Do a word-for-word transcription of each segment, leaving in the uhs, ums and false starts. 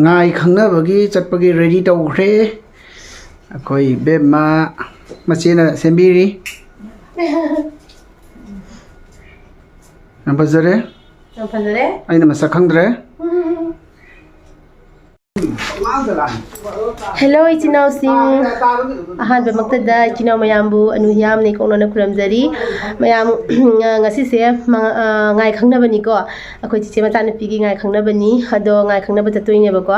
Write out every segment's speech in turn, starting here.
ꯉꯥꯏ ꯈꯪꯅꯕꯒꯤ ꯆꯠꯄꯒꯤ ready ꯇꯧꯈ꯭ꯔꯦ꯫ ꯑꯩꯈꯣꯏ ꯏꯕꯦꯝꯃ ꯃꯆꯦꯅ ꯁꯦꯝꯕꯤꯔꯤ꯫ ꯌꯥꯝ ꯐꯖꯔꯦ꯫ ꯌꯥꯝ ꯐꯖꯔꯦ꯫ ꯑꯩꯅ ꯃꯁꯛ ꯈꯪꯗ꯭ꯔꯦ꯫ Hello, ꯏꯆꯤꯟ ꯏꯅꯥꯎꯁꯤꯡ꯫ ꯑꯍꯥꯟꯕꯃꯛꯇꯗ ꯏꯆꯤꯟ ꯏꯅꯥꯎ ꯃꯌꯥꯝꯕꯨ ꯑꯅꯨ ꯍꯤꯌꯥꯝꯅ ꯏꯀꯣꯛꯅꯅ ꯈꯨꯔꯨꯝꯖꯔꯤ꯫ ꯃꯌꯥꯝ, ꯉꯁꯤꯁꯦ ꯃ-, ꯑ, ꯉꯥꯏ ꯈꯪꯅꯕꯅꯤꯀꯣ꯫ ꯑꯩꯈꯣꯏ ꯆꯤꯆꯦ ꯃꯆꯥꯅꯨꯄꯤꯒꯤ ꯉꯥꯏ ꯈꯪꯅꯕꯅꯤ꯫ ꯑꯗꯣ ꯉꯥꯏ ꯈꯪꯅꯕ ꯆꯠꯇꯣꯏꯅꯦꯕꯀꯣ꯫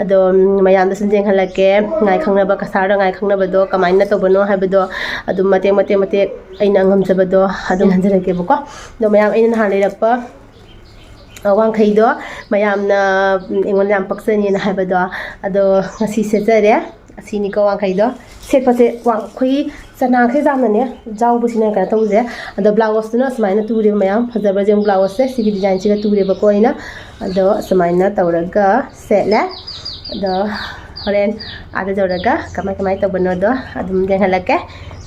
ꯑꯗꯣ, ꯎꯝ, ꯃꯌꯥꯝꯗ ꯁꯨꯝ ꯌꯦꯡꯍꯜꯂꯛꯀꯦ꯫ ꯉꯥꯏ ꯈꯪꯅꯕ, ꯀꯁꯥꯔꯗ ꯉꯥꯏ ꯈꯪꯅꯕꯗꯣ ꯀꯃꯥꯏꯅ ꯇꯧꯕꯅꯣ ꯍꯥꯏꯕꯗꯣ ꯑꯗꯨꯝ ꯃꯇꯦꯛ, ꯃꯇꯦꯛ, ꯃꯇꯦꯛ ꯑꯩꯅ ꯉꯝꯖꯕꯗꯣ ꯑꯗꯨꯝ ꯍꯟꯖꯔꯛꯀꯦꯕꯀꯣ꯫ ꯑꯗꯣ ꯃꯌꯥꯝ, ꯑꯩꯅ ꯅꯍꯥꯟ ꯂꯩꯔꯛꯄ, ꯑ, ꯋꯥꯡꯈꯩꯗꯣ ꯃꯌꯥꯝꯅ, ꯎꯝ, ꯑꯩꯉꯣꯟꯗ ꯌꯥꯝ ꯄꯛꯆꯅꯤꯅ ꯍꯥꯏꯕꯗꯣ, ꯑꯗꯣ ꯉꯁꯤ ꯁꯦꯠꯆꯔꯦ꯫ ꯑꯁꯤꯅꯤꯀꯣ ꯋꯥꯡꯈꯩꯗꯣ꯫ ꯁꯦꯠꯄꯁꯦ ꯋꯥꯡ-, ꯑꯩꯈꯣꯏꯒꯤ ꯆꯅꯥꯁꯦ ꯌꯥꯝꯅꯅꯦ ꯌꯥꯎꯕꯁꯤꯅ ꯀꯩꯅꯣ ꯇꯧꯁꯦ꯫ ꯑꯗꯣ ꯕ꯭ꯂꯥꯎꯁꯇꯨꯅ ꯁꯨꯃꯥꯏꯅ ꯇꯨꯔꯦꯕ ꯃꯌꯥꯝ꯫ ꯐꯖꯕ꯭ꯔꯥ ꯌꯦꯡꯉꯨ ꯕ꯭ꯂꯥꯎꯁꯁꯦ꯫ ꯁꯤꯒꯤ ꯗꯤꯖꯥꯏꯟꯁꯤꯒ ꯇꯨꯔꯦꯕꯀꯣ ꯑꯩꯅ꯫ ꯑꯗꯣ ꯁꯨꯃꯥꯏꯅ ꯇꯧꯔꯒ ꯁꯦꯠꯂꯦ꯫ ꯑꯗꯣ ꯍꯣꯔꯦꯟ ꯑꯥꯗ ꯌꯧꯔꯒ ꯀꯃꯥꯏ ꯀꯃꯥꯏ ꯇꯧꯕꯅꯣꯗꯣ ꯑꯗꯨꯝ ꯌꯦꯡꯍꯜꯂꯛꯀꯦ꯫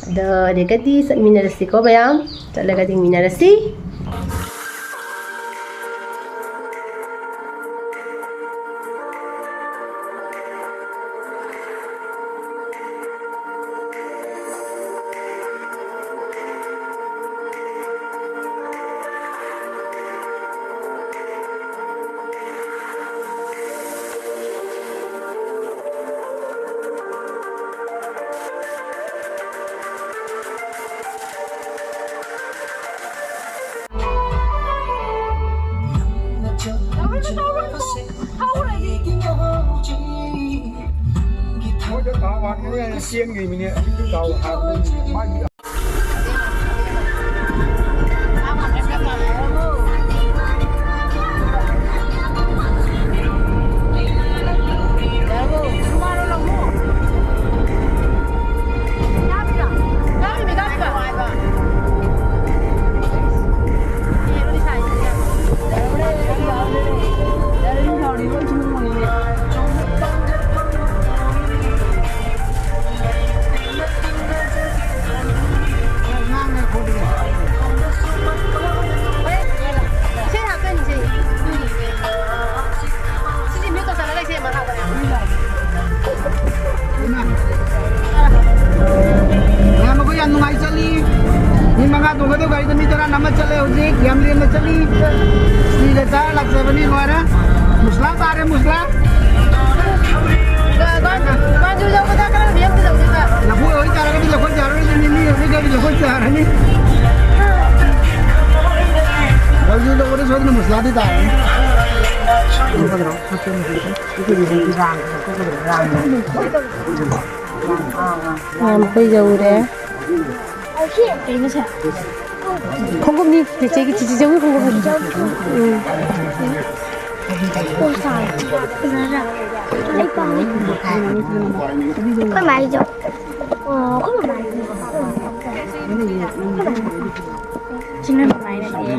ꯑꯗꯣ ꯑꯗꯨꯒꯗꯤ ꯆꯠꯃꯤꯟꯅꯔꯁꯤꯀꯣ ꯃꯌꯥꯝ꯫ ꯆꯠꯂꯒ ꯌꯦꯡꯃꯤꯟꯅꯔꯁꯤ꯫ ꯃꯣꯏꯗ ꯊꯥꯎ ꯍꯥꯟꯕ ꯌꯥꯏꯅ ꯆꯦꯟꯈꯤꯕꯅꯦ꯫ ꯊꯥꯎ ꯍꯥꯟꯕ ꯃꯥꯒꯤ ꯑꯗꯨ ꯒꯥꯔꯤꯗ ꯃꯤ ꯇꯔꯥ ꯅꯝꯃ ꯆꯠꯂꯦ ꯍꯧꯖꯤꯛ, ꯌꯥꯝꯂꯦꯟꯗ ꯆꯠꯂꯤ꯫ ꯁꯤꯗ ꯆꯥꯔ ꯂꯥꯛꯆꯕꯅꯤ, ꯂꯣꯏꯔꯦ꯫ ꯃꯨꯁꯂꯥ ꯇꯥꯔꯦ, ꯃꯨꯁꯂꯥ꯫ ꯒ꯭ꯋꯥꯟꯖꯨ ꯌꯧꯕꯗ ꯀꯔꯝꯕ ꯌꯧꯗ ꯌꯧꯗꯣꯏꯕ? ꯂꯐꯣꯏ ꯑꯣꯏ ꯇꯥꯔꯒꯗꯤ ꯂꯐꯣꯏ ꯇꯥꯔꯔꯣꯏꯗꯣꯏꯅꯤ, ꯃꯤ ꯍꯧꯖꯤꯛ ꯒꯥꯔꯤ ꯂꯐꯣꯏ ꯇꯥꯔꯅꯤ꯫ ꯒ꯭ꯋꯥꯟꯖꯨ ꯌꯧꯕꯗ ꯁꯣꯏꯗꯅ ꯃꯨꯁꯂꯥꯗꯤ ꯇꯥꯔꯅꯤ꯫ ꯌꯥꯝ ꯑꯩꯈꯣꯏ ꯌꯧꯔꯦ꯫ ꯈꯣꯡꯎꯞꯅꯤ, ꯆꯤꯆꯦꯒꯤ, ꯆꯤꯆꯦꯒꯤ ꯈꯣꯡꯎꯞꯅꯤ꯫ ꯎꯝ꯫ ꯑꯩꯈꯣꯏ ꯃꯥꯏꯁꯨ꯫ ꯑꯣ, ꯑꯩꯈꯣꯏ ꯃꯃꯥꯏꯁꯨ꯫ ꯁꯤꯅ ꯃꯃꯥꯏ ꯅꯠꯇꯦ꯫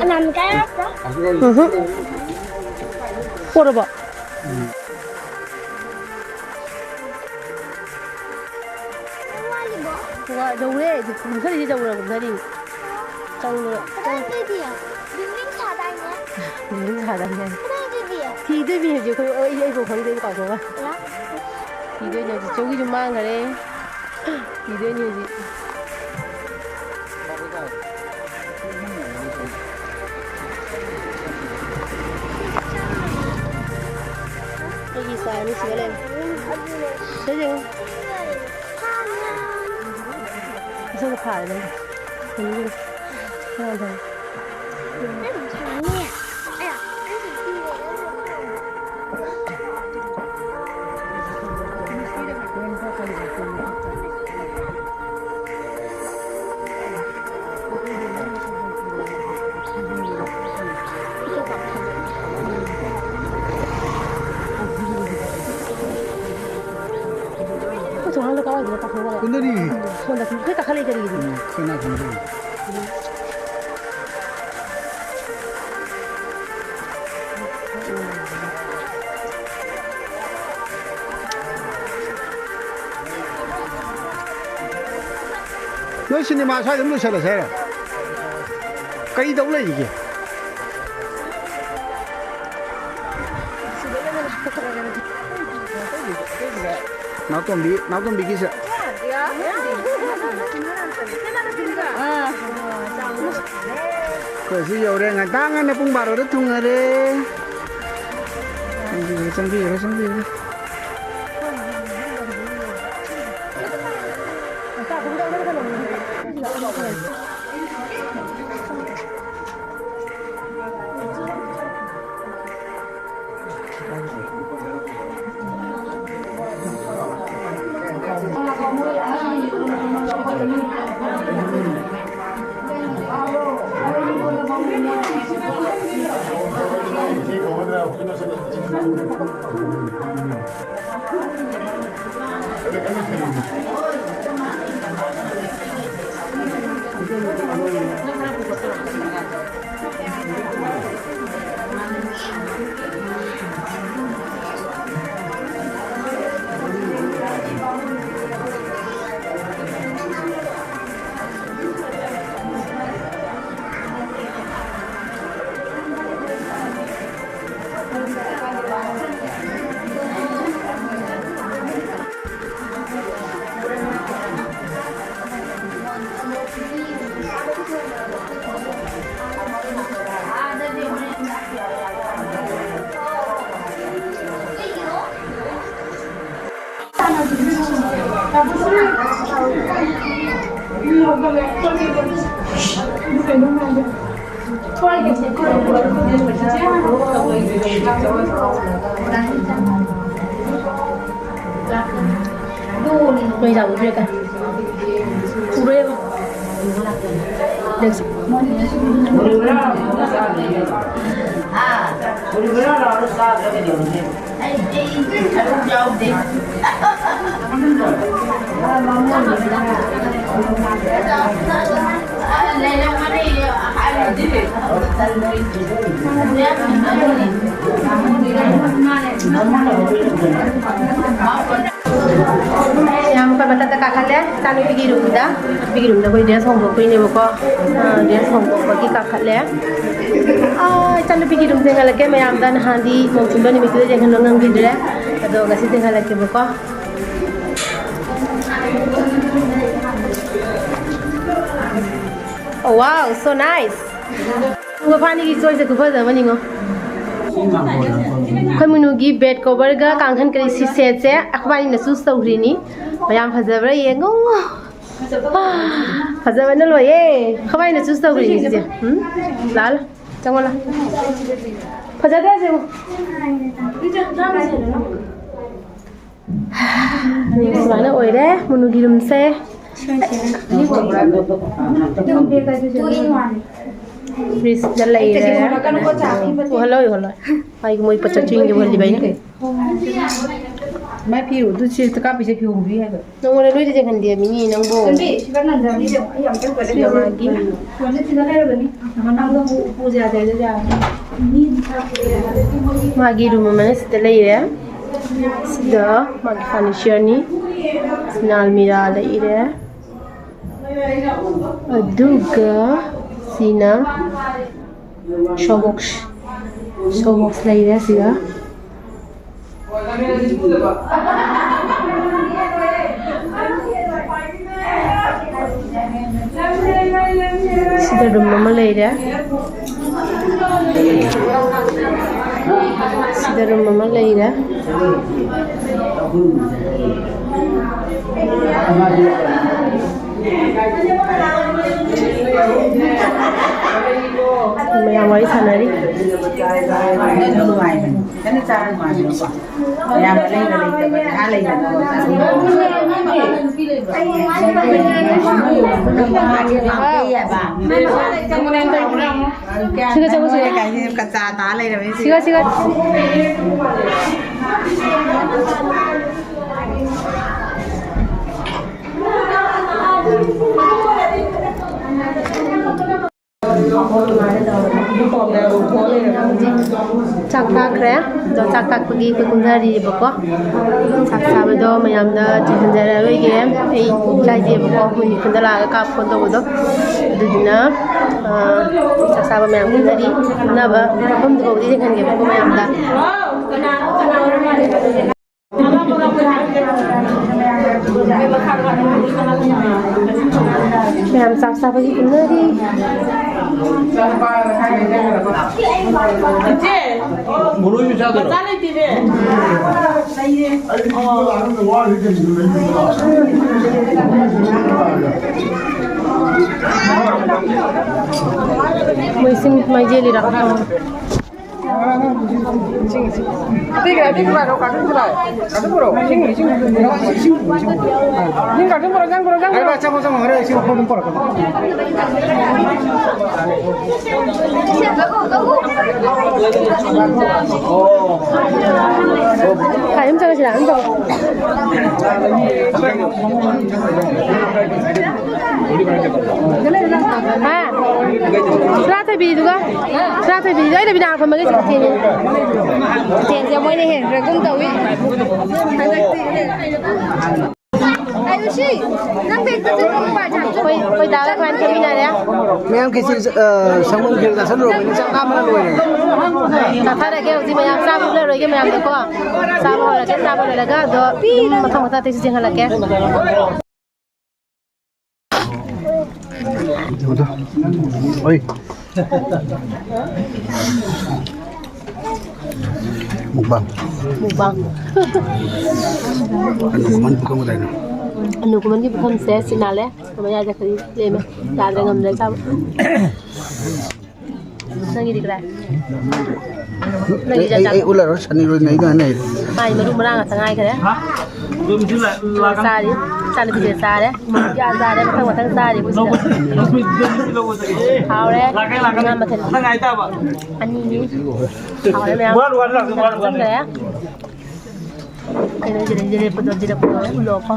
ꯑꯅꯥꯃꯤꯀꯥ ꯌꯥꯎꯔꯛꯇ꯭ꯔꯣ? ꯎꯝꯍꯨꯝ꯫ ꯄꯣꯔꯕꯣ? ꯅꯪ ꯋꯥꯠꯂꯤꯕꯣ? ꯋꯥ-, ꯌꯧꯔꯦ꯫ ꯀꯨꯝꯊꯔꯤꯁꯦ ꯌꯧꯔ ꯀꯨꯝꯊꯔꯤ꯫ ꯆꯪꯕꯗ꯫ ꯀꯗꯥꯏꯗꯩꯗꯤ? ꯕꯤꯜꯗꯤꯡ ꯁꯥꯗꯥꯏꯅꯦ? ꯕꯤꯜꯗꯤꯡ ꯁꯥꯗꯥꯏꯅꯦ? ꯀꯗꯥꯏꯗꯩꯗꯤ? ꯊꯤꯗꯣꯏꯅꯤ ꯍꯧꯖꯤꯛ ꯑꯩꯈꯣꯏ, ꯑꯩ, ꯑꯩꯕꯨ ꯈꯪꯗꯦ ꯀꯥꯎꯊꯣꯛꯑꯒ꯫ ꯂꯥꯛ-꯫ ꯊꯤꯗꯣꯏꯅꯦ ꯍꯧꯖꯤꯛ꯫ ꯆꯧꯒꯤꯁꯨ ꯃꯥꯡꯈꯔꯦ꯫ ꯊꯤꯗꯣꯏꯅꯦ ꯍꯧꯖꯤꯛ꯫ ꯑꯩꯒꯤ ꯏꯆꯥ ꯑꯅꯤ ꯁꯤꯗ ꯂꯩꯔꯦ꯫ ꯁꯤꯗ ꯌꯦꯡꯉꯨ꯫ ꯃꯁꯛꯇꯣ ꯐꯥꯔꯦ ꯅꯪꯗꯤ꯫ ꯌꯦꯡꯉꯨ꯫ ꯌꯦꯡꯉꯨ꯫ ꯑꯩꯈꯣꯏ ꯊꯣꯡꯒꯥꯟꯗ ꯀꯥꯋꯥꯏꯗꯅꯣ ꯀꯥꯈꯠꯂꯒ ꯀꯨꯟꯗꯅꯤ꯫ ꯁꯣꯝꯗ ꯑꯩꯈꯣꯏ ꯀꯥꯈꯠꯂꯛꯏ ꯀꯔꯤꯒꯤꯅꯣ? ꯎꯝ, ꯁꯣꯝ ꯅꯥꯀꯟꯗ꯫ ꯅꯣꯏ ꯁꯤꯅꯦꯃꯥ ꯁ꯭ꯋꯥꯏꯗ ꯑꯗꯨꯝ ꯂꯣꯏꯁꯜꯂꯁꯦ ꯍꯥꯏꯔꯣ? ꯀꯔꯤ ꯇꯧ ꯂꯩꯔꯤꯒꯦ? ꯅꯥꯎꯇꯣꯝꯕꯤ, ꯅꯥꯎꯇꯣꯝꯕꯤꯒꯤꯁꯦ꯫ ꯑꯩꯈꯣꯏꯁꯨ ꯌꯧꯔꯦ꯫ ꯉꯟꯇꯥ ꯉꯟꯅ ꯄꯨꯡ ꯕꯥꯔꯣꯗ ꯊꯨꯡꯉꯔꯦ꯫ ꯆꯪꯕꯤꯌꯨꯔꯦ, ꯆꯪꯕꯤꯌꯨꯔꯦ, ꯆꯪꯕꯤꯌꯨꯔꯦ꯫ ꯃꯩ ꯂꯥꯛꯎꯗ꯭ꯔꯦ ꯀꯥꯏ꯫ ꯎꯔꯦꯕ꯫ ꯂꯦꯛꯁ꯫ ꯌꯥꯝ ꯃꯊꯛꯇ ꯀꯥꯈꯠꯂꯦ, ꯏꯆꯥꯅꯨꯄꯤꯒꯤ ꯔꯨꯝꯗ꯫ ꯅꯨꯄꯤꯒꯤ ꯔꯨꯝꯗ ꯑꯩꯈꯣꯏ ꯗ꯭ꯔꯦꯁ ꯍꯣꯡꯗꯣꯛꯇꯣꯏꯅꯦꯕꯀꯣ꯫ ꯑꯥ, ꯗ꯭ꯔꯦꯁ ꯍꯣꯡꯗꯣꯛꯄꯒꯤ ꯀꯥꯈꯠꯂꯦ꯫ ꯑꯥ, ꯏꯆꯥꯅꯨꯄꯤꯒꯤ ꯔꯨꯝ ꯆꯦꯟꯍꯜꯂꯛꯀꯦ ꯃꯌꯥꯝꯗ꯫ ꯅꯍꯥꯟꯗꯤ ꯅꯣꯡ ꯆꯤꯡꯕ ꯅꯨꯃꯤꯠꯇꯨꯗ ꯆꯦꯟꯍꯟꯕ ꯉꯝꯈꯤꯗ꯭ꯔꯦ, ꯑꯗꯣ ꯉꯁꯤ ꯆꯦꯟꯍꯜꯂꯛꯀꯦꯕꯀꯣ꯫ Oh, wow, so nice. ꯃꯐꯥꯅꯤꯒꯤ ꯆꯣꯏꯁꯦ ꯈꯨꯐꯖ ꯑꯃꯅꯤꯉꯣ꯫ ꯑꯩꯈꯣꯏ ꯃꯨꯅꯨꯒꯤ ꯕꯦꯗ ꯀꯣꯚꯔꯒ ꯀꯥꯡꯈꯟ ꯀꯔꯤ ꯁꯤ ꯁꯦꯠꯁꯦ ꯑꯩꯈꯣꯏꯕꯥꯅꯤꯅ ꯆꯨꯁ ꯇꯧꯈ꯭ꯔꯤꯅꯤ꯫ ꯃꯌꯥꯝ ꯐꯖꯕ꯭ꯔꯥ ꯌꯦꯡꯉꯣ꯫ ꯐꯖꯕꯅ ꯂꯣꯏꯌꯦ꯫ ꯑꯩꯈꯣꯏꯕꯥꯅꯤꯅ ꯆꯨꯁ ꯇꯧꯈ꯭ꯔꯤꯅꯤ ꯁꯤꯁꯦ꯫ ꯎꯝ? ꯂꯥꯛꯑꯣ, ꯂꯥꯛꯑꯣ꯫ ꯆꯪꯉꯣ, ꯂꯥꯛꯑꯣ꯫ ꯐꯖꯗ꯭ꯔꯥ ꯁꯤꯕꯨ? ꯁꯨꯃꯥꯏꯅ ꯑꯣꯏꯔꯦ ꯃꯨꯅꯨꯒꯤ ꯔꯨꯝꯁꯦ꯫ ꯐ꯭ꯔꯤꯖꯇ ꯂꯩꯔꯦ꯫ ꯎꯍꯜꯂꯣꯏ, ꯎꯍꯜꯂꯣꯏ꯫ ꯑꯩꯒꯤ ꯃꯣꯏ ꯄꯣꯠꯆꯩꯁꯤꯡꯁꯦ ꯎꯍꯜꯂꯤꯕ ꯑꯩꯅ꯫ ꯃꯥꯏ ꯐꯤ ꯑꯗꯨ ꯆꯦ ꯀꯥꯞꯄꯤꯁꯦ ꯐꯤ ꯍꯣꯡꯗ꯭ꯔꯤ ꯍꯥꯏꯕ꯫ ꯅꯪꯉꯣꯟꯗ ꯂꯣꯏꯅ ꯆꯦꯟꯍꯟꯗꯦ ꯃꯤꯅꯤ ꯅꯪꯕꯨ꯫ ꯆꯟꯕꯤ, ꯁꯤ ꯀꯥꯟꯅꯗꯕꯅꯤ ꯏꯕꯦꯝꯃ꯫ ꯑꯩ ꯌꯥꯝ ꯀꯟꯅ ꯀꯣꯏꯔꯦ꯫ ꯁꯤ ꯃꯥꯒꯤ꯫ ꯐꯣꯟꯁꯦ ꯊꯤꯟꯅ ꯂꯩꯔꯕꯅꯤ꯫ ꯅꯪꯗꯣ ꯄꯨ-, ꯄꯨꯁꯦ ꯌꯥꯗꯦ ꯍꯥꯏꯗꯨꯗꯤ ꯌꯥꯔꯅꯤ꯫ ꯃꯥꯒꯤ ꯔꯨꯝ ꯑꯃꯅ ꯁꯤꯗ ꯂꯩꯔꯦ꯫ ꯁꯤꯗ ꯃꯥꯒꯤ ꯐꯔꯅꯤꯆꯔꯅꯤ꯫ ꯁꯤꯅ ꯑꯜꯃꯤꯔꯥ ꯂꯩꯔꯦ꯫ ꯑꯗꯨꯒ ꯁꯤꯅ ꯁꯣꯕꯣꯛꯁ꯫ ꯁꯣꯕꯣꯛꯁ ꯂꯩꯔꯦ ꯁꯤꯒ꯫ ꯁꯤꯗ ꯔꯨꯝ ꯑꯃ ꯂꯩꯔꯦ꯫ ꯁꯤꯗ ꯔꯨꯝ ꯑꯃ ꯂꯩꯔꯦ꯫ ꯃꯌꯥꯝ ꯋꯥꯔꯤ ꯁꯥꯟꯅꯔꯤ꯫ ꯅꯨꯡꯉꯥꯏꯕꯅꯤ꯫ ꯈꯤꯇꯪ ꯆꯥꯔ ꯅꯨꯡꯉꯥꯏꯕꯅꯤꯀꯣ꯫ ꯃꯌꯥꯝ ꯑꯔꯩꯕ ꯂꯩꯇꯕ, ꯄꯩꯁꯥ ꯂꯩꯇꯕ꯫ ꯁꯤꯒ ꯆꯪꯉꯨ, ꯁꯤꯒ꯫ ꯀꯆꯥ ꯇꯥ ꯂꯩꯔꯕꯅꯤ꯫ ꯁꯤꯒ, ꯁꯤꯒ꯫ ꯆꯥꯛ ꯊꯥꯈ꯭ꯔꯦ꯫ ꯑꯗꯣ ꯆꯥꯛ ꯊꯥꯛꯄꯒꯤ ꯑꯩꯈꯣꯏ ꯀꯨꯝꯊꯔꯤꯑꯕꯀꯣ꯫ ꯆꯥꯛ ꯆꯥꯕꯗꯣ ꯃꯌꯥꯝꯗ ꯊꯤꯟꯍꯟꯖꯔꯔꯣꯏꯒꯦ꯫ ꯑꯩ ꯂꯥꯏꯖꯩꯑꯕꯀꯣ, ꯃꯣꯏ ꯈꯨꯟꯗ ꯂꯥꯛꯑꯒ ꯀꯥꯞ ꯐꯣꯟ ꯇꯧꯕꯗꯣ꯫ ꯑꯗꯨꯗꯨꯅ, ꯑ, ꯆꯥꯛ ꯆꯥꯕ ꯃꯌꯥꯝ ꯀꯨꯝꯅꯔꯤ꯫ ꯀꯨꯝꯅꯕ ꯃꯐꯝꯗꯨꯐꯥꯎꯗꯤ ꯌꯦꯡꯍꯟꯒꯦꯕꯀꯣ ꯃꯌꯥꯝꯗ꯫ ꯃꯌꯥꯝ ꯆꯥꯛ ꯆꯥꯕꯒꯤ ꯀꯨꯝꯅꯔꯤ꯫ ꯃꯣꯏ ꯁꯤꯡ ꯃꯩ ꯌꯦꯜꯂꯤꯔꯣ? ꯑꯇꯩ ꯀꯔꯥꯏ, ꯑꯇꯩ ꯀꯔꯥꯏ, ꯀꯥꯔꯇꯨꯟ ꯀꯔꯥꯏ? ꯀꯥꯔꯇꯨꯟ ꯄꯨꯔꯛꯑꯣ꯫ ꯏꯁꯤꯡ, ꯏꯁꯤꯡ, ꯏꯁꯤꯡ, ꯏꯁꯤꯡ ꯀꯥꯔꯇꯨꯟ ꯄꯨꯔꯛꯑꯣ, ꯏꯟꯖꯥꯡ ꯄꯨꯔꯛꯑꯣ, ꯏꯟꯖꯥꯡ ꯄꯨꯔꯛꯑꯣ꯫ ꯆꯪꯉꯣ, ꯆꯪꯉꯣ, ꯍꯣꯔꯦꯟ ꯏꯁꯤꯡ ꯑꯐꯝꯕ ꯄꯨꯔꯛꯀꯦ꯫ ꯀꯥꯏ ꯑꯗꯨꯝ ꯆꯪꯉꯁꯤꯔꯥ? ꯑꯗꯨꯝ ꯇꯧ꯫ ꯍꯥ? ꯁꯅꯥꯊꯣꯏꯕꯤꯗꯨꯒ, ꯁꯅꯥꯊꯣꯏꯕꯤꯗꯨꯒ ꯑꯩꯅ ꯕꯤꯅꯥ ꯐꯝꯃꯒꯦ ꯁꯤ ꯀꯤꯆꯦꯟꯁꯦ꯫ ꯀꯤꯆꯦꯟꯁꯦ ꯃꯣꯏꯅ ꯍꯦꯟꯈ꯭ꯔꯒꯨꯝ ꯇꯧꯏ꯫ ꯍꯟꯗꯛꯇꯤ ꯑꯌꯨꯁꯤ, ꯅꯪ ꯕꯦꯛꯇ ꯆꯠꯄ ꯃꯣꯕꯥꯏꯜ ꯆꯥꯔꯖ ꯑꯩꯈꯣꯏ, ꯑꯩꯈꯣꯏ ꯗꯥꯒ ꯑꯩꯈꯣꯏ ꯐꯝꯃꯤꯟꯅꯔꯦ꯫ ꯃꯌꯥꯝ ꯈꯦꯆꯤ, ꯑ, ꯁꯪꯒꯣꯝ ꯈꯦꯔ ꯆꯥꯁꯜꯂꯨꯔꯕꯅꯤꯅ ꯆꯥꯛ ꯂꯥꯝꯕꯅ ꯂꯣꯏꯔꯦ꯫ ꯆꯥꯊꯔꯒꯦ ꯍꯧꯖꯤꯛ ꯃꯌꯥꯝ ꯆꯥꯕ ꯂꯣꯏꯔꯣꯏꯒꯦ ꯃꯌꯥꯝꯗꯀꯣ꯫ ꯆꯥꯕ ꯍꯧꯔꯒꯦ, ꯆꯥꯕ ꯂꯣꯏꯔꯒ ꯑꯗꯣ ꯑꯗꯨꯝ ꯃꯊꯪ ꯃꯊꯪ ꯑꯇꯩꯁꯨ ꯆꯦꯟꯍꯜꯂꯛꯀꯦ꯫ ꯍꯣꯏ꯫ ꯃꯨꯛꯕꯥꯡ꯫ ꯃꯨꯛꯕꯥꯡ꯫ ꯑꯅꯨ ꯀꯨꯃꯟ ꯄꯨꯈꯝ ꯀꯗꯥꯏꯅꯣ? ꯑꯅꯨ ꯀꯨꯃꯟꯒꯤ ꯄꯨꯈꯝꯁꯦ ꯁꯤ ꯅꯥꯜꯂꯦ꯫ ꯃꯌꯥꯏꯗ ꯈꯔꯤ ꯂꯦꯝꯃꯦ꯫ ꯌꯥꯗ꯭ꯔꯦ, ꯉꯝꯗ꯭ꯔꯦ ꯆꯥꯕ꯫ ꯅꯪꯒꯤꯗꯤ ꯀꯗꯥꯏ? ꯅꯪꯒꯤ ꯑꯩ, ꯑꯩ, ꯑꯩ ꯎꯠꯂꯔꯣꯏ, ꯁꯅꯤꯔꯣꯏꯅ ꯑꯩꯅ ꯍꯥꯏꯅꯩ꯫ ꯃꯥꯏ ꯃꯔꯨ ꯃꯔꯥꯡ ꯉꯥꯛꯇ ꯉꯥꯏꯈꯔꯦ꯫ ꯆꯥꯔꯤ꯫ ꯏꯆꯥꯅꯨꯄꯤꯁꯦ ꯆꯥꯔꯦ꯫ ꯃꯣꯏ ꯀꯌꯥ ꯆꯥꯔꯦ꯫ ꯃꯊꯪ ꯃꯊꯪ ꯆꯥꯔꯤ ꯑꯩꯈꯣꯏ ꯁꯤꯗ꯫ ꯍꯥꯎꯔꯦ꯫ ꯉꯥ ꯃꯊꯦꯜ ꯑꯅꯤꯅꯤ꯫ ꯍꯥꯎꯔꯦ ꯃꯌꯥꯝ꯫ ꯆꯪꯈ꯭ꯔꯦ꯫ ꯀꯩꯅꯣ ꯖꯤꯔꯦ-, ꯖꯤꯔꯦ ꯄꯨꯗꯣ, ꯖꯤꯔꯦ ꯄꯨꯗꯣ ꯎꯠꯂꯣꯀꯣ꯫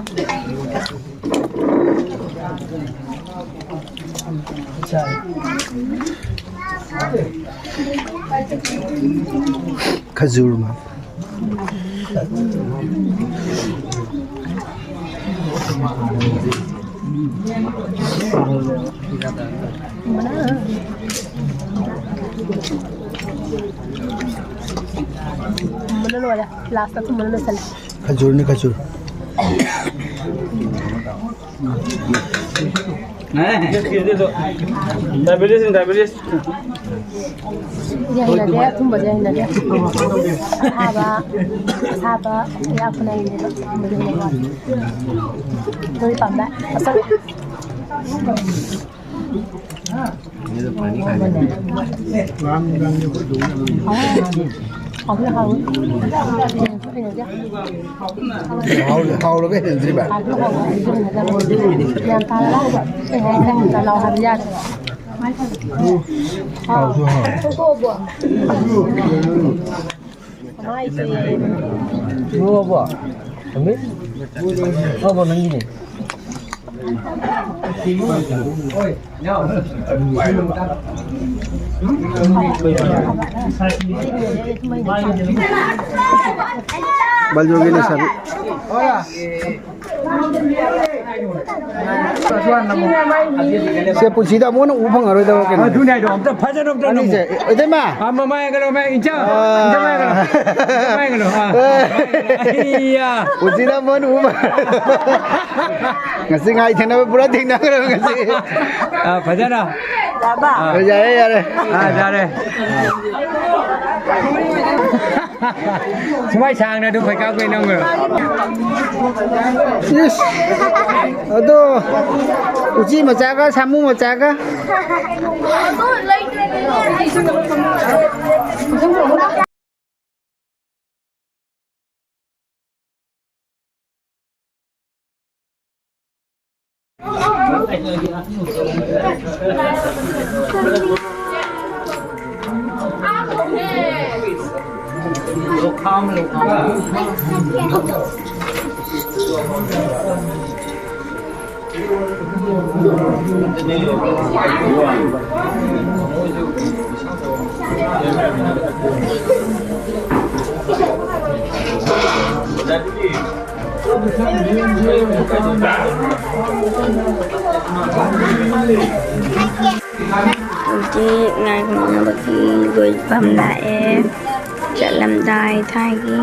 ꯈꯖꯨꯔ ꯃꯥ꯫ ꯊꯨꯝꯕꯅ ꯂꯣꯏꯔꯦ꯫ Last ꯊꯨꯝꯕꯅ ꯂꯣꯏꯁꯜꯂꯦ꯫ ꯈꯖꯨꯔꯅꯤ, ꯈꯖꯨꯔ꯫ Diabetes, diabetes. ꯁꯤꯗꯤ ꯍꯩꯅꯗꯦ, ꯑꯊꯨꯝꯕꯁꯦ ꯍꯩꯅꯗꯦ꯫ ꯑꯁꯥꯕ, ꯑꯁꯥꯕ ꯌꯥꯛꯄꯅ ꯍꯩꯅꯩꯕ, ꯑꯊꯨꯝꯕꯁꯦ ꯍꯩꯅꯗꯦ꯫ ꯅꯣꯏ ꯄꯥꯝꯕ? ꯑꯁꯪ-, ꯍꯥꯎꯕꯅ ꯍꯥꯎꯋꯤ꯫ ꯌꯦꯟꯁꯨ ꯍꯩꯅꯗꯦ꯫ ꯍꯥꯎ-, ꯍꯥꯎꯔꯒ ꯍꯦꯟꯗ꯭ꯔꯤꯕ? ꯌꯥꯝ ꯇꯥꯔꯕ? ꯑꯩ ꯍꯥꯏꯁꯦ ꯂꯥꯎ ꯍꯥꯏꯕ ꯌꯥꯗ꯭ꯔꯦ꯫ ꯍꯥꯎꯁꯨ ꯍꯥꯎ꯫ ꯃꯃꯥ ꯑꯩꯁꯦ ꯏꯕꯨꯡꯉꯣꯕꯣ? ꯑꯃꯤꯠ? ꯑꯕꯣ ꯅꯪꯒꯤꯅꯦ꯫ ꯕꯜꯖꯣꯔꯒꯤ ꯂꯩꯁꯥꯕꯤ꯫ ꯁꯦ ꯄꯨꯟꯁꯤꯗ ꯑꯃꯨꯛ ꯍꯟꯅ ꯎꯕ ꯐꯪꯉꯔꯣꯏꯗꯕ ꯀꯩꯅꯣ꯫ ꯑꯗꯨꯅꯦ ꯍꯥꯏꯗꯣ, ꯑꯝꯇ ꯐꯖꯅ ꯑꯝꯇ ꯅꯝꯃꯨ꯫ ꯑꯅꯤꯁꯦ, ꯏꯇꯩꯃ! ꯑꯥ, ꯃꯃꯥꯏ ꯍꯦꯟꯒꯠꯂꯣ, ꯃꯃꯥꯏ, ꯏꯟꯆꯥ! ꯑꯥ꯫ ꯏꯟꯆꯥ ꯃꯃꯥꯏ ꯍꯦꯟꯒꯠꯂꯣ꯫ ꯏꯟꯆꯥ ꯃꯃꯥꯏ ꯍꯦꯟꯒꯠꯂꯣ꯫ ꯑꯥ꯫ ꯑꯦ꯫ ꯑꯩꯌꯥ꯫ ꯄꯨꯟꯁꯤꯗ ꯑꯃꯨꯛ ꯍꯟꯅ ꯎꯕ꯫ ꯉꯁꯤ ꯉꯥꯏ ꯊꯦꯡꯅꯕ ꯄꯨꯔꯥ ꯊꯦꯡꯅꯈ꯭ꯔꯦ ꯉꯁꯤ꯫ ꯑꯥ, ꯐꯖꯅ꯫ ꯌꯥꯔꯕ? ꯑꯥ꯫ ꯌꯥꯔꯦ, ꯌꯥꯔꯦ꯫ ꯑꯥ, ꯌꯥꯔꯦ꯫ ꯁꯨꯃꯥꯏ ꯁꯥꯡꯅ ꯑꯗꯨꯝ ꯈꯣꯏꯀꯥꯞ ꯀꯣꯏ ꯅꯝꯈ꯭ꯔꯣ꯫ ꯏꯁ! ꯑꯗꯣ ꯎꯆꯤ ꯃꯆꯥꯒ ꯁꯥꯃꯨ ꯃꯆꯥꯒ꯫ ꯍꯧꯖꯤꯛ ꯉꯥꯏꯈꯣꯝꯅꯕꯒꯤ ꯂꯣꯏꯐꯝ ꯂꯥꯛꯑꯦ꯫ ꯆꯠꯂꯝꯗꯥꯏ ꯊꯥꯏꯒꯤ꯫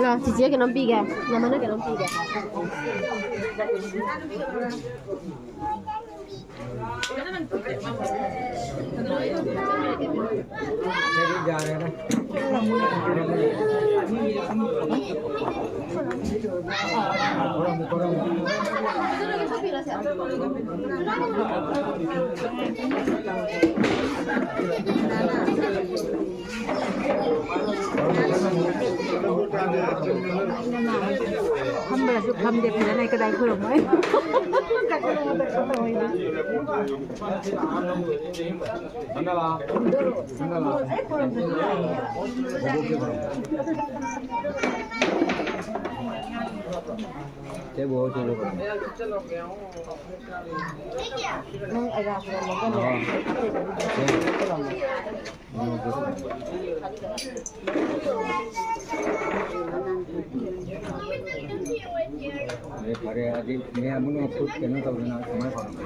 ꯂꯥꯎ, ꯆꯤꯆꯦ ꯀꯩꯅꯣꯝ ꯄꯤꯒꯦ꯫ ꯃꯃꯥꯅ ꯀꯩꯅꯣꯝ ꯄꯤꯒꯦ꯫ ꯐꯝꯕ꯭ꯔꯁꯨ ꯐꯝꯗꯦ, ꯐꯖꯅ ꯀꯗꯥꯏ ꯈꯨꯔꯨꯝꯃꯣꯏ꯫ ꯑꯦ, ꯐꯔꯦ, ꯑꯗꯨꯗꯤ ꯃꯌꯥꯝ ꯄꯨꯝꯅꯃꯛ ꯈꯨꯠ ꯀꯩꯅꯣ ꯇꯧꯗꯅ ꯁꯨꯃꯥꯏꯅ ꯐꯪꯉꯝꯃꯦ꯫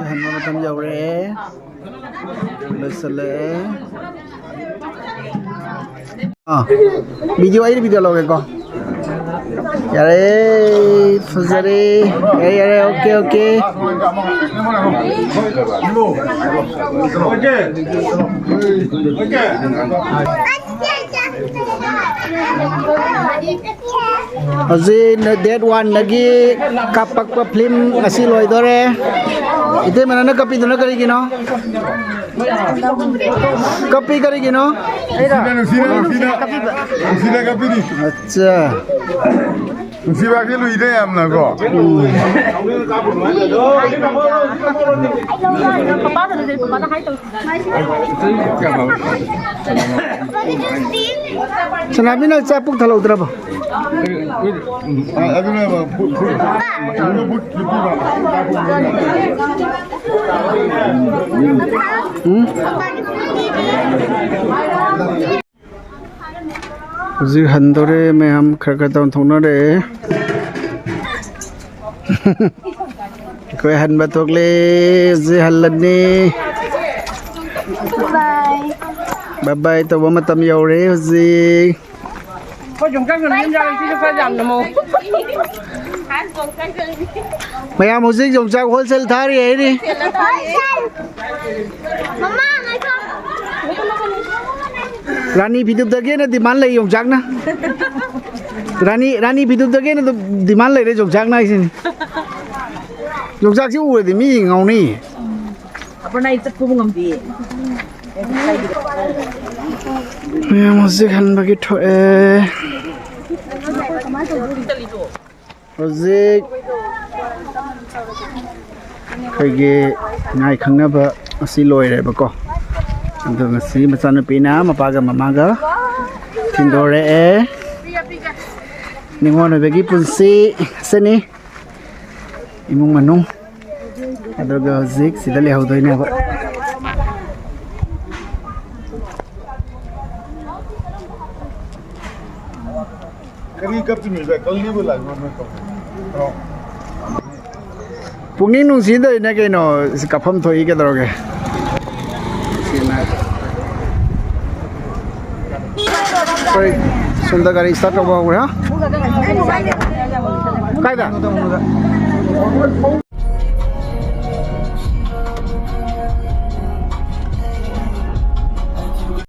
ꯍꯟꯕ ꯃꯇꯝ ꯌꯧꯔꯛꯑꯦ꯫ ꯂꯣꯏꯁꯤꯜꯂꯛꯑꯦ꯫ ꯑꯥ, ꯚꯤꯗꯤꯑꯣ, ꯑꯩ ꯚꯤꯗꯤꯑꯣ ꯂꯧꯒꯦꯀꯣ꯫ ꯌꯥꯔꯦ, ꯐꯖꯔꯦ꯫ ꯌꯥꯔꯦ, ꯌꯥꯔꯦ, ꯑꯣꯀꯦ, ꯑꯣꯀꯦ꯫ ꯍꯧꯖꯤꯛ ꯗꯦꯠ ꯋꯥꯟꯗꯒꯤ ꯀꯥꯞꯄꯛꯄ ꯐꯤꯂꯝ ꯉꯁꯤ ꯂꯣꯏꯗꯣꯔꯦ꯫ ꯏꯇꯩꯃ, ꯅꯪꯅ ꯀꯞꯄꯤꯗꯨꯅ ꯀꯔꯤꯒꯤꯅꯣ? ꯀꯞꯄꯤ ꯀꯔꯤꯒꯤꯅꯣ? ꯅꯨꯡꯁꯤꯅ, ꯅꯨꯡꯁꯤꯅ, ꯅꯨꯡꯁꯤꯅ, ꯅꯨꯡꯁꯤꯅ ꯀꯞꯄꯤꯅꯤ꯫ ꯑꯠꯆꯥ꯫ ꯅꯨꯡꯁꯤꯕ ꯍꯥꯏꯁꯦ ꯂꯨꯏꯗ ꯌꯥꯝꯅꯀꯣ꯫ ꯎꯝ꯫ ꯁꯅꯥꯕꯤ, ꯅꯪ ꯆꯥꯛ ꯄꯨꯛ ꯊꯜꯍꯧꯗ꯭ꯔꯕꯣ? ꯑꯗꯨꯅ ꯐꯨ-, ꯐꯨ-, ꯐꯨ-, ꯐꯨ-, ꯐꯨ-, ꯍꯧꯖꯤꯛ ꯍꯟꯗꯣꯔꯦ ꯃꯌꯥꯝ, ꯈꯔ ꯈꯔ ꯇꯧꯊꯣꯛꯅꯔꯦ꯫ ꯑꯩꯈꯣꯏ ꯍꯟꯕ ꯊꯣꯛꯂꯦ, ꯍꯧꯖꯤꯛ ꯍꯜꯂꯅꯤ꯫ ꯕꯥꯏ ꯕꯥꯏ ꯇꯧꯕ ꯃꯇꯝ ꯌꯧꯔꯦ ꯍꯧꯖꯤꯛ꯫ ꯑꯩꯈꯣꯏ ꯌꯣꯡꯆꯥꯛ ꯌꯣꯟꯕꯤ ꯑꯃ ꯌꯥꯎꯔꯦ, ꯁꯤꯁꯨ ꯈꯔ ꯌꯥꯝꯅ ꯃꯑꯣꯡ꯫ ꯃꯌꯥꯝ ꯍꯧꯖꯤꯛ ꯌꯣꯡꯆꯥꯛ ꯍꯣꯜꯁꯦꯜ ꯊꯥꯔꯤ ꯍꯥꯏꯔꯤ꯫ ꯃꯃꯥ, ꯉꯥꯏꯈꯣ꯫ ꯔꯥꯅꯤ ꯐꯤꯗꯨꯞꯇꯒꯤ ꯍꯦꯟꯅ ꯗꯤꯃꯥꯟ ꯂꯩ ꯌꯣꯡꯆꯥꯛꯅ꯫ ꯔꯥꯅꯤ, ꯔꯥꯅꯤ ꯐꯤꯗꯨꯞꯇꯒꯤ ꯍꯦꯟꯅ ꯑꯗꯨꯝ ꯗꯤꯃꯥꯟ ꯂꯩꯔꯦ ꯌꯣꯡꯆꯥꯛꯅ ꯍꯥꯏꯁꯤꯅꯤ꯫ ꯌꯣꯡꯆꯥꯛꯁꯤ ꯎꯔꯗꯤ ꯃꯤ ꯉꯥꯎꯅꯩꯌꯦ꯫ ꯑꯄꯔꯅꯥ, ꯑꯩ ꯆꯠꯄꯕꯨ ꯉꯝꯗꯤꯌꯦ꯫ ꯃꯌꯥꯝ ꯍꯧꯖꯤꯛ ꯍꯟꯕꯒꯤ ꯊꯣꯛꯑꯦ꯫ ꯍꯧꯖꯤꯛ ꯑꯩꯈꯣꯏꯒꯤ ꯉꯥꯏ ꯈꯪꯅꯕ ꯑꯁꯤ ꯂꯣꯏꯔꯦꯕꯀꯣ꯫ ꯑꯗꯣ ꯉꯁꯤ ꯃꯆꯥꯅꯨꯄꯤꯅ ꯃꯄꯥꯒ ꯃꯃꯥꯒ ꯊꯤꯟꯗꯣꯔꯛꯑꯦ꯫ ꯅꯤꯉꯣꯜ ꯑꯣꯏꯕꯒꯤ ꯄꯨꯟꯁꯤ ꯑꯁꯤꯅꯤ꯫ ꯏꯃꯨꯡ ꯃꯅꯨꯡ꯫ ꯑꯗꯨꯒ ꯍꯧꯖꯤꯛ ꯁꯤꯗ ꯂꯩꯍꯧꯗꯣꯏꯅꯦꯕ꯫ ꯀꯔꯤ ꯀꯞꯇꯣꯏꯅꯣ ꯏꯕꯥꯏ? ꯀꯜꯂꯤꯕ ꯂꯥꯏ ꯃꯔꯝꯗ ꯀꯞꯄꯣ꯫ ꯄꯨꯛꯅꯤꯡ ꯅꯨꯡꯁꯤꯗꯣꯏꯅꯦ ꯀꯩꯅꯣ, ꯁꯤ ꯀꯞꯐꯝ ꯊꯣꯛꯏ ꯀꯩꯗꯧꯔꯒꯦ? ꯑꯩꯈꯣꯏ ꯁꯣꯝꯗ ꯒꯥꯔꯤ start ꯇꯧꯕ ꯍꯧꯈ꯭ꯔꯦ꯫ ꯀꯥꯏꯗ?